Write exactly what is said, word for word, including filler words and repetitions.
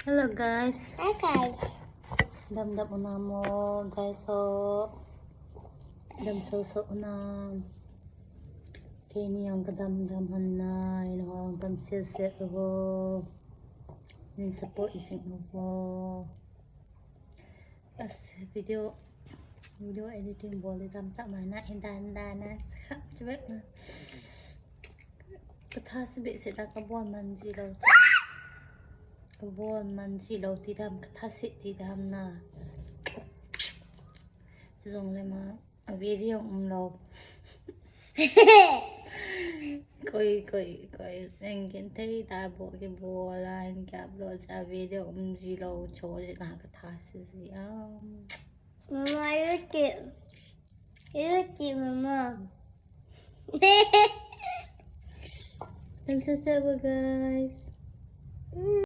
Hello guys. Hi guys. Dam dam unam o guys ho. Dam so so unam. Keini jong ka dam dam hon nai, nahon dam sil sil ho. Nin support jing ho. As video video editing bol le dam ta mana hin dan dan na. Sakha chubet na. Ka tha se behseh ta ka bol man ji lou. Ka bol man ji lou ti dam, ka tha se ti dam na. Chujongle ma a video um lou. Koi koi koi engin thei ta bol kibol a, hin ka upload a video um ji lou, cho ji na ka tha se ji am. Mama, YouTube. YouTube, Mama. Thanks for guys.